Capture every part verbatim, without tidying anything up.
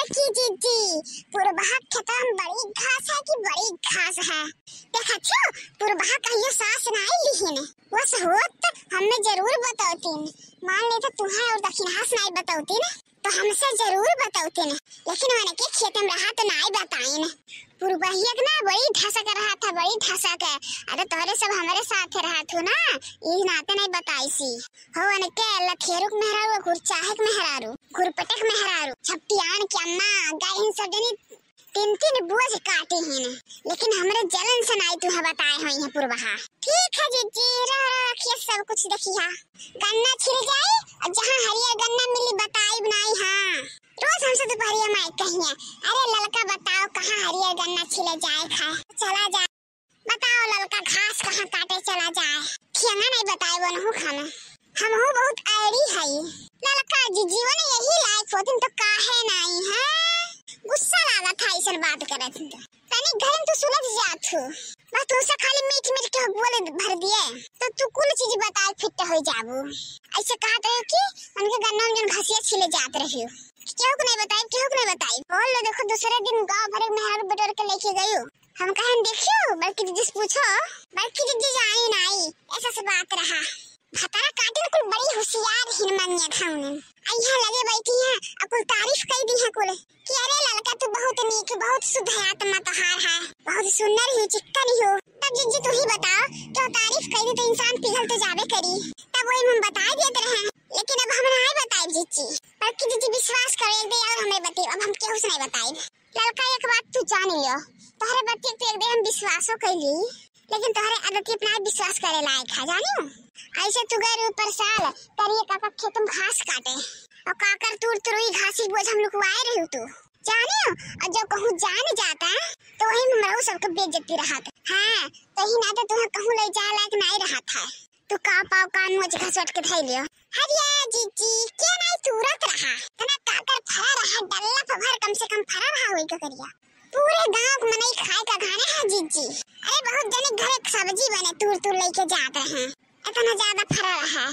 कि जीजी, पुरबहा खेतवा में बड़ी घास है कि बड़ी घास है। देखा छो, पुरबहा कहियो साँस नाई लिहिन। बस होत त हमें जरूर बतौतीन। मान ली तो तुहें और दखिनहा से नाई बतौतीन, तो हमसे जरूर बतौतीन। लेकिन उनके खेत में रहा तो नाई बताइन। पुरबहिया के ना बड़ी धसक रहा था, बड़ी धसक है। अरे तोहरे सब हमरे साथ रहा थू ना, ई नाते नाई बताइसी। हो उनके लठेरुक मेहरारू, घुरचाहक मेहरारू, घुरपटक मेहरारू, छपटियान के अम्मा, गए इन सब जनी तीन तीन बोझ काटे हैं, लेकिन हमरे जलन से नाई तुहें बताए होइहें पुरबहा। ठीक है जीजी, रह रह रखिए सब कुछ देखिहा। गन्ना छिल जाई और जहाँ हरियर गन्ना मिली बताई बनाई। हाँ, रोज हमसे दोपहरिया में कहिए, "अरे ललका बताओ कहाँ हरियर गन्ना छिले जाए खाए, चला जाए।" बताओ ललका घास कहाँ काटे चला जाए। ठियाना नाई बताए बनहु खाना। हमहू बहुत ऐड़ी हई। ललका जीजी वने यही लायक होतिन तो काहे नाई है? गुस्सा लागत है ऐसन बात करत हैं तो। तनी घर में तू सुलझ जात हो। बस तुमसे खाली मीठ मीठ के बोले भर दिए तो तू कुल चीज बताए फिट हो जाबू। ऐसे कहत रहे कि उनके गन्ना में जौन घसिया छिले जात रही हो। केहू को नहीं बताई, केहू को नहीं बताई। बोल लो, देखो दूसरे दिन गाँव भर एक मेहरारू बटोर के लेके गई हो। हम कहन देखियो, बड़की दीदी से पूछो, बड़की दीदी जानी नाई, ऐसा से बात रहा। भतारा काटिन कुल बड़ी होशियार हिन मानिया था उन्हें। आ यहाँ लगे बैठी हैं, आ कुल तारीफ कई दी हैं कुल कि "अरे ललका तू बहुत नीक, बहुत शुद्ध आत्मा तोहार है, बहुत सुंदर ही, चिक्कन ही हो।" तब जीजी तू ही बताओ, क्यों तारीफ कई दी तो इंसान पिघल तो जाबे करी। तब वही हम बता देते रहे, लेकिन अब हम नहीं बताए जीजी। बड़की जीजी विश्वास करे एक दे और हमें बते, अब हम केहू से नहीं बताए। ललका एक बात तू जान लियो, तोहरे बतिया पे एक दे हम विश्वासो कैली, लेकिन तोहरे आदत अपना विश्वास करे लायक है, जानियो। ऐसे तू गए रहू परसाल, करिए काका खेत में घास काटे, और काकर तूर तुरुई घासी बोझ हम लुकवाए रहू तू, जानियो। और जब कहूँ जान जाता, तो वही में हमरो सबके बेइज्जती रहत। हाँ, तो ही ना तो तुम्हें कहूँ ले जाए लायक नहीं रहत है। तू का पाव कान मुझ घसोट के धई लियो। हरिया जीजी, के नाई तुरत रहा? तना काकर फरा रहा, डल्ला पर भर कम से कम फरा रहा होई ककरिया। पूरे गांव के मनई खाए का घाने है जीजी। अरे बहुत जने घरे के सब्जी बने, तूर तूर लेके जात रहे। इतना ज्यादा फरा रहा।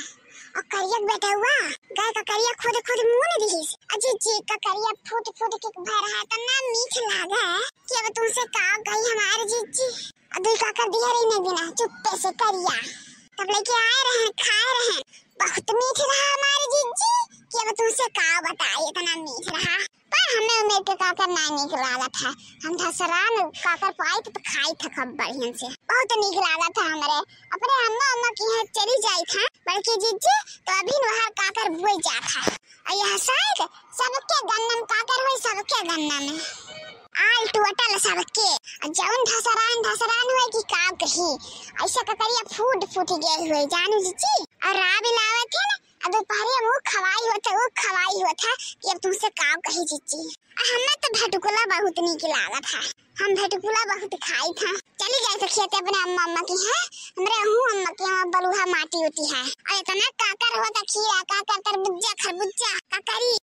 और करिया के बेटा हुआ, गाय का करिया खुद खुद मुंह नहीं दिहिस। अ जीजी का करिया फूट फूट के भर रहा, इतना मीठ लागे कि अब तुमसे का कही हमारे जीजी। अ दुई काकर दिया रही नहीं बिना, चुप्पे से करिया। तब लेके आए रहे, खाए रहे। बहुत मीठ रहा हमारे जीजी, कि अब तुमसे का बताई, इतना मीठ रहा। पर हमें उमेर के काकर ना नीक लागत है। हम धसरान काकर पाई तो खाई था खूब बढ़िया से, बहुत नीक लागत है हमरे। अपने अम्मा, अम्मा के यहाँ चली जाई था बड़की जीजी, तो अभी वहाँ काकर बोई जात है। और यह शायद सबके गन्ना में काकर होई, सबके गन्ना में। All total सबके। और जौन धसरान, धसरान होई कि का कही, ऐसे ककरिया फूट फूट गए हुए, जानू जीजी। और राब लावत है ना, अब दोपहरिया में ऊ खवाई होत है, ऊ खवाई होत है कि अब तुमसे का कही जीजी। आ हमें तो भटकुला बहुत नीक लागत है, हम भटकुला बहुत खाई था। चली जाए तो खेते अपने अम्मा, अम्मा की है, हमरे अहू अम्मा के यहाँ बलुहा माटी होती है। और इतना काकर होता, खीरा, काकर, तरबुज्जा, खरबुज्जा, ककरी,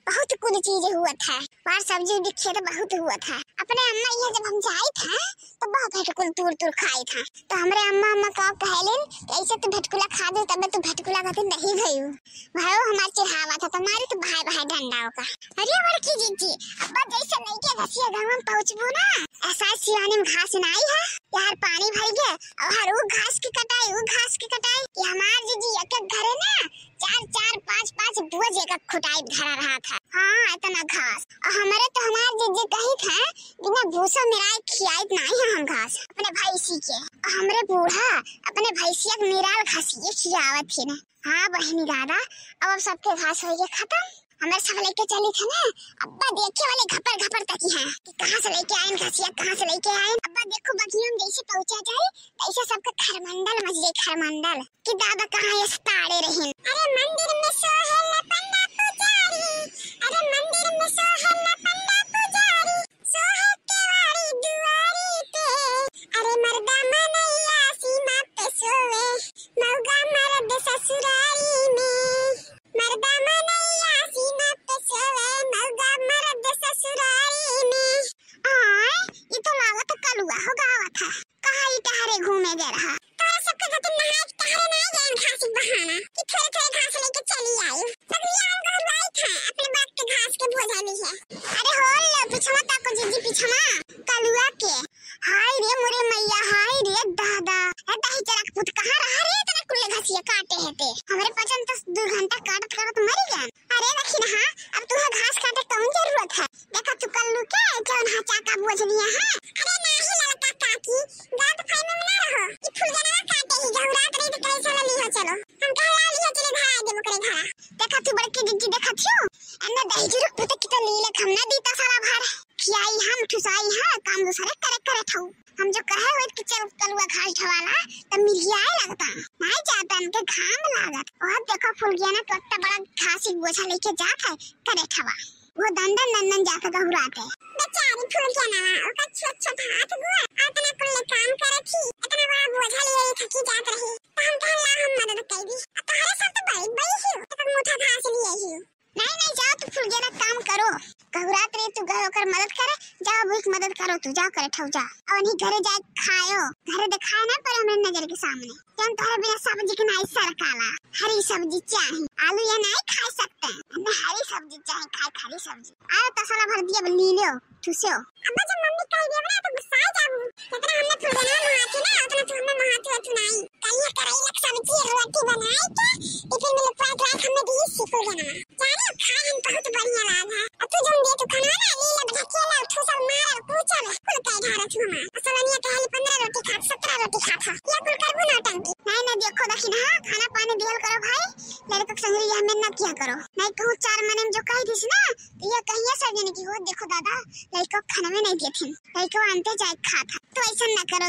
बहुत कुछ चीज हुआ था। बार सब्जी उब्जी खेत बहुत हुआ था। अपने अम्मा यहाँ जब हम जाई था, तो बहुत भटकुल तूर तूर खाई था। तो हमरे अम्मा, अम्मा का कहलिन कि ऐसे तू भटकुला खा दे, तबे तू भटकुला खातिर नहीं भयू। भायो हमार चिढ़ावा था, तुम्हारे तो भाई भाई डंडा का। अरे बड़की जीजी, अब्बा जैसे लइके घसिया गाँव में पहुँचबू ना, ऐसा सियानी में घास नाई है, यार पानी भर गया, और हर वो घास की कटाई, वो घास की कटाई। ये हमार जीजी एक एक घरे ना चार चार पाँच पाँच बोझ एक एक खुटाई धरा रहा था। हाँ, इतना घास। और हमरे तो हमार जीजी कही था, बिना भूसा मिलाए खियाइत नाई है हम घास अपने भैंसी के। और हमरे बूढ़ा अपने भैंसिया के निराल घासिए खियावत थी ना। हाँ बहिनी दादा, अब, अब सबके घास होइए खत्म। हमें सब लेके चली थे ना, अब्बा देखे वाले घपर घपर तकी हैं कि कहाँ से लेके आए घसिया, कहाँ से लेके आए। अब्बा देखो बगिया में जैसे पहुँचा जाए, तैसे सबके खरमंडल मच जाए, खरमंडल कि दादा कहाँ ये ताड़े रहिन। अरे मंदिर में सोहेला पंडा पुजारी, अरे मंदिर में सोहेला पंडा पुजारी, सोहे केवाड़ी दुआरी पे, अरे मर्दा मनैया सीमा पे सोवे, मौगा मर्द ससुरारी में। मर्दा मनैया सीना पे सोवे, मौगा मर्द ससुरारी में। आय, ये तो लागत कलुआ हो गावत है। कहाँ ई टहरे घूमे गए रहा? तोरा सबके खातिर नहाए के टहरे ना गए घास के बहाना कि थोड़े थोड़े घास लेके चली आई। सब लिया हम घर लाई था, अपने बाप के घास के बोझा ली है। अरे हो पिछवा ताको जीजी, पिछवा, कलुआ के। हाय रे मोरे मैया, हाय रे दादा। ए दही चरक पुत, कहाँ रहा रे, इतना कुल्ले घसिया काटे है ते? हमरे पचन त दू घंटा काटत काटत मरी गया। अरे दखिनहा, अब तुहे घास काटे कौन जरूरत है? देखा तू कल्लू के जौन हा चाका बोझ लिया है। अरे नाही ललका काकी, गलत फहमी में ना रहो। ई फुलगनवा काटे ही, घबरात रही तो कैसे ले लिहो चलो। हम कहा ला लिहो चले, धरा देबो करे घरा। देखा तू बड़की जीजी, देखा थियो, एन्ने दही जुरुक पुते की तो लीले, हम ना दीता साला भर। खियाई हम, ठुसाई हम, काम दूसरे करे करे ठऊ। हम जो कहे होत कि चल कलुआ घास ढवाला, तब मिर्गियाए लगता। नाही जाता, इनके घाम लागत। और देखो फुलगिया ना तो इतना बड़ा घास ही बोझा लेके जात है, करे ठवा। वो दंदन दंदन जाके गहुरात है। बेचारी फुलगिया ना, ओकर छोट छोट हाथ गुआ, इतना कुल्ले काम करत ही, इतना बड़ा बोझा लिए थकी जात रही। तो हम कहला हम मदद कर दी। आ तोहरे सब तो बड़ी बड़ी ही, तो मोटा घास लिए ही। नाही, नाही, जाओ तू फुलगेना काम करो। घबरात रही तू गए ओकर मदद करे, जाओ अबहिक मदद करो तू, जाओ करे ठऊ जा। और उन्हीं घरे जाए खायो, घरे दिखाए ना पड़े हमरे नजर के सामने। जौन तोहरे बिना सब्जी के नाही सरकाला, हरी सब्जी चाही, आलू या नाही खाए सकते हैं, हमें हरी सब्जी चाही, खाए हरी सब्जी। आओ तसला भर दिया, अब ली लो, ठुसो। अब्बा जब मम्मी कह दिया ना तो गुस्सा जाबू। जितना हमने फुलगेना महाती ना उतना तू हमें महाती हो तू नाही। कल ये करैला के सब्जी रोटी बनाई के टिफिन में लुकवा के हमने दी सी फुलगेना। जाने खाए हम बहुत बढ़िया लाग है। अब तू जौन दे तू खाना ना ले ले भकेला ठुसल मार पूछल कुल कह ढारा तू हमार। असलनिया कहली पन्द्रह रोटी खात, सत्रह रोटी खात है। ये कुल करबू नौटंकी। नाही, नाही, देखो दखिनहा, खाना पानी दियल करो भाई। लड़का के संगरी यह मेहनत किया करो। नाही कहूँ चार महीने में जो कही थी ना, तो यह कहिए सब जने की हो, देखो दादा, लड़का खाना में नाही देते हैं। लड़का आनते जाए खात है। तो ऐसा ना करो।